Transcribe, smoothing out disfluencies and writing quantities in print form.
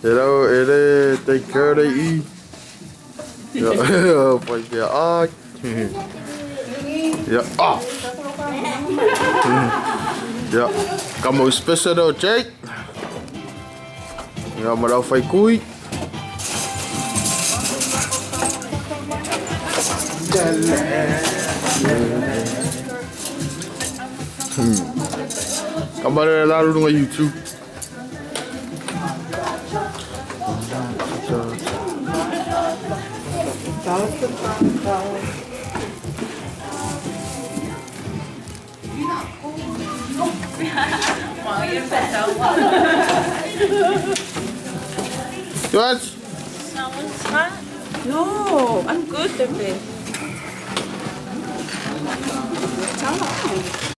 E rau, e re, take care de i. Ia, pai pea, ai. Ia, ah. Ia, ka mau special o Jake. Ia, ma rau whai kui. Ka mare la runga YouTube. Yes. No, I'm good, baby.